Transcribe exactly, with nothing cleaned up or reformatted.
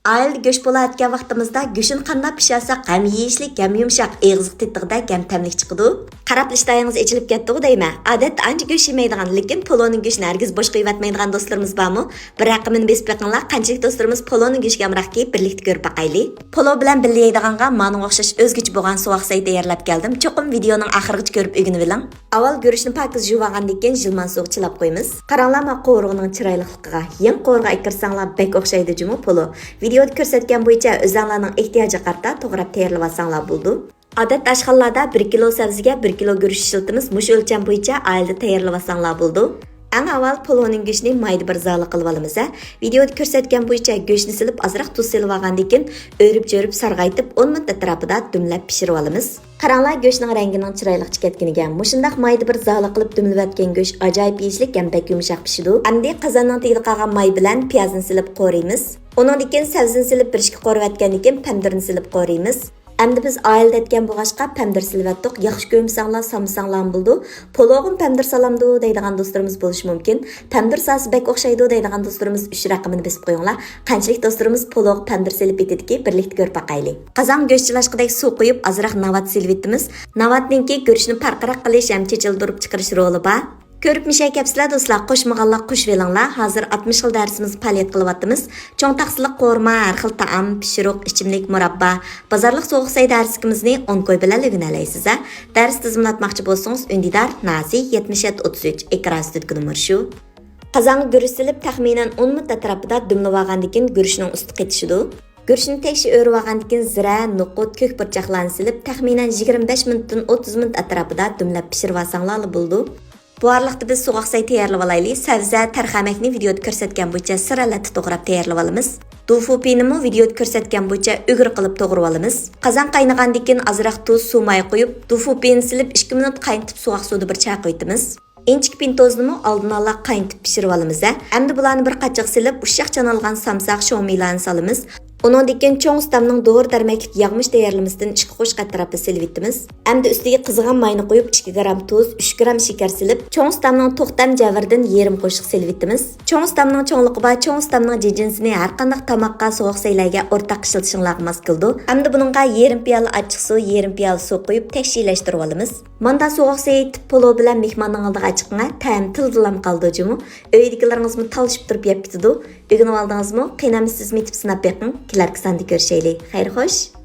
ئائىلىدە گۆش پولو ئەتكەن ۋاقتىمىزدا گۆشنى قانداق پىشۇرساق ھەم يېيىشلىك، ھەم يۇمشاق، ئېغىزغا تېتىدىغۇدەك، ھەم تەملىك چىقىدۇ. قاراپلا ئىشتىھايىڭىز ئېچىلىپ كەتتىغۇ دەيمەن. ئادەتتە ئانچە گۆش يېمەيدىغان، لېكىن پولونىڭ گۆشىنى ھەرگىز بوش قويۇۋەتمەيدىغان دوستلىرىمىز بارمۇ؟ بىر رەقىمىنى بېسىپ بېقىڭلار، قانچىلىك دوستلىرىمىز پولونىڭ گۆشىگە ئامراقكى، بىرلىكتە كۆرۈپ باقايلى. پولو بىلەن بىللە يەيدىغانغا مانىڭغا ئوخشاش ئۆزگىچە بولغان سوغۇق سەي تەييارلاپ كەلدىم. چوقۇم ۋىدېئونىڭ ئاخىرىغىچە كۆرۈپ ئۆگىنىۋېلىڭ. ئاۋۋال گۆشنى پاكىز يۇۋالغاندىن كېيىن، يىلمان سۇغا چىلاپ قويىمىز. قاراڭلارما قورۇغىنىڭ چىرايلىقلىقىغا. يېڭى قورۇغا ئەكىرسەڭلار بەك ئوخشايدۇ جۇمۇ پولو. ۋىدېئودا كۆرسەتكەن بويىچە ئۆزەڭلارنىڭ ئېھتىياجىغا قارىتا توغراپ تەييارلىۋالساڭلار بولىدۇ. ئادەتتە ئاشخانىلاردا بىر كىلو سەۋزىگە بىر كىلو گۆش ئىشلىتىمىز. مۇشۇ ئۆلچەم بويىچە ئائىلىدە تەييارلىۋالساڭلار بولىدۇ. ئەڭ ئاۋۋال پولونىڭ گۆشىنى مايدا بىر زالا قىلىۋالىمىز ھە. ۋىدېئودا كۆرسەتكەن بويىچە گۆشنى سېلىپ، ئازراق تۇز سېلىۋالغاندىن كېيىن، ئۆرۈپ-چۆرۈپ سارغايتىپ، ئون مىنۇت ئەتراپىدا دۈملەپ پىشۇرۇۋالىمىز. قاراڭلار، گۆشنىڭ رەڭگىنىڭ چىرايلىقچە كەتكىنىگە. مۇشۇنداق مايدا بىر زالا قىلىپ دۈملىۋەتكەن گۆش ئاجايىپ يېيىشلىك ھەم بەك يۇمشاق پىشىدۇ. ئەمدى قازاننىڭ تېگىدە قالغان ماي بىلەن پىيازنى سېلىپ قورۇيمىز. ئۇنىڭدىن كېيىن سەۋزىنى سېلىپ بىر ئىككى قورۇۋەتكەندىن كېيىن پەمىدۇرنى سېلىپ قورۇيمىز. ئەمدى بىز ئائىلىدە ئەتكەن بولغاچقا پەمىدۇر سېلىۋەتتۇق. ياخشى كۆرمىسەڭلار سالمىساڭلارمۇ بولىدۇ. پولوغىمۇ پەمىدۇر سالامدۇ دەيدىغان دوستلىرىمىز بولۇشى مۇمكىن. پەمىدۇر سالسا بەك ئوخشايدۇ دەيدىغان دوستلىرىمىز ئۈچ رەقىمىنى بېسىپ قويۇڭلار. قانچىلىك دوستلىرىمىز پولوغا پەمىدۇر سېلىپ ئېتىدىكى، بىرلىكتە كۆرۈپ باقايلى. قازانغا گۆش چىلاشقىدەك سۇ قۇيۇپ، ئازراق ناۋات سېلىۋېتىمىز. ناۋاتنىڭكى گۆشنى پارقىراق قىلىش ھەم چېچىلدۇرۇپ چىقىرىش رولى بار. كۆرۈپ مۇشەگە كەپسىلەر دوستلار، قوشمىغانلار قوشۇۋېلىڭلار. ھازىر ئاتمىش خىل دەرسىمىزنى پائالىيەت قىلىۋاتىمىز. چوڭ تاقسىلىق قورۇما، ھەر خىل تائام، پىشۇرۇق، ئىچىملىك، مۇراببا، بازارلىق سوغۇق سەي دەرسلىكىمىزنى ئون كوي بىلەن ئۆگىنەلەيسىز ھە. دەرس تىزىملاتماقچى بولسىڭىز، ئۈندىدار نازى يەتمىش يەتتە ئوتتۇز ئۈچ، ئېكران ئۈستىدىكى نومۇر شۇ. قازانغا گۈرۈچ سېلىپ، تەخمىنەن ئون مىنۇت ئەتراپىدا دۈملىۋالغاندىن كېيىن گۈرۈچنىڭ ئۈستى قېتىشىدۇ. گۈرۈچنى تەكشى ئۆرۈۋالغاندىن كېيىن زىرە، نوقۇت، كۆك پۇرچاقلارنى سېلىپ، تەخمىنەن يىگىرمە بەش مىنۇتتىن ئوتتۇز مىنۇت ئەتراپىدا دۈملەپ پىشۇرۇۋالساڭلارلا بولىدۇ. بۇ ئارىلىقتا بىز سوغۇق سەي تەييارلىۋالايلى. سەۋزە، تەرخەمەكنى ۋىدېئودا كۆرسەتكەن بويىچە سىرەلەتتە توغراپ تەييارلىۋالىمىز. دۇفۇپىنىمۇ ۋىدېئودا كۆرسەتكەن بويىچە ئۈگرە قىلىپ توغرىۋالىمىز. قازان قاينىغاندىن كېيىن ئازراق تۇز، سۇ ماي قۇيۇپ، دۇفۇپىنى سېلىپ ئىككى مىنۇت قاينىتىپ سوغۇق سۇدا بىر چايقىۋېتىمىز. ئىنچىكە پىنتوزنىمۇ ئالدىن ئالا قاينىتىپ پىشۇرۇۋالىمىز ھە. ئەمدى بۇلارنى بىر قاچىغا سېلىپ، ئۇششاق چانالغان سامساق، شومىلارنى سالىمىز. ئۇنىڭدىن كېيىن چوڭ ئۇستامنىڭ دورا دەرمەكلىك ياغمىش تەييارلىمىسىدىن ئىككى قوشۇق ئەتراپىدا سېلىۋېتىمىز. ئەمدى ئۈستىگە قىزىغان ماينى قۇيۇپ، ئىككى گرام تۇز، ئۈچ گرام شېكەر سېلىپ، چوڭ ئۇستامنىڭ توختەم جەۋھىرىدىن يېرىم قوشۇق سېلىۋېتىمىز. چوڭ ئۇستامنىڭ چوڭلۇقى بار، چوڭ ئۇستامنىڭ جىنجىنىسىنى ھەر قانداق تاماققا، سوغۇق سەيلەرگە ئورتاق ئىشلىتىشىڭلارغا ماس كېلىدۇ. ئەمدى بۇنىڭغا يېرىم پىيالە ئاچچىق سۇ، يېرىم پىيالە سۇ قۇيۇپ، تەكشىلەشتۈرۈۋالىمىز. ماندا سوغۇق سەي ئېتىپ، پولو بىلەن مېھماننىڭ ئالدىغا چىقىڭە، تەم تىلدىلام قالىدۇ جۇمۇ. ئۆيدىكىلىرىڭىزمۇ تالىشىپ تۇرۇپ يەپ كېتىدۇ. ئۆگىنىۋالدىڭىزمۇ؟ قېنى ئەمدى سىزمۇ ئېتىپ سىناپ بېقىڭ. كېلەركى ساندا كۆرۈشەيلى. خەير خوش.